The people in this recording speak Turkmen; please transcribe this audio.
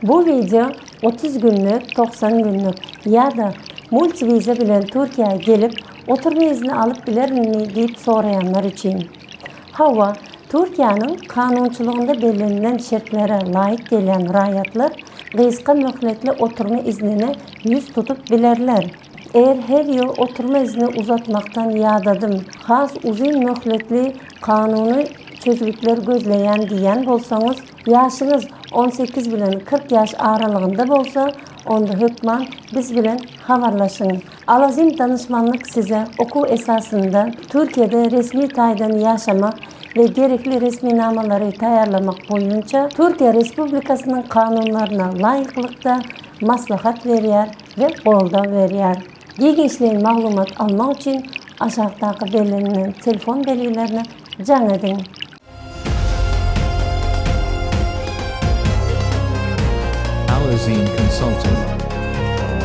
Bu wideo 30 günlük, 90 günlük ýa-da multiwiza bilen Türkiýä gelip, oturma izni alyp bilerinmi diýip soraýanlar üçin. Hawa, Türkiýäniň kanunçylygynda bellenilen şertlere laýyk gelýän raýatlar gysga möhletli oturma iznine ýüz tutup bilerler. Eger her ýyl oturma izni uzatmakdan ýadadym, has uzyn möhletli kanuny çözgütler gözleýän diýýän bolsaňyz, ýaşyňyz 18 bilen 40 ýaş aralygynda bolsa, onda hökman biz bilen habarlaşyň. Alazim danyşmanlyk size okuw esasynda Türkiýede resmi taýdan ýaşamak we gerekli resminamalary taýýarlamak boýunça Türkiýe Respublikasynyň kanunlaryna laýyklykda maslahat berýär we goldaw berýär. Giňişleýin maglumat almak üçin aşakdaky bellenilen telefon belgilerine jaň ediň. Alazine Consulting.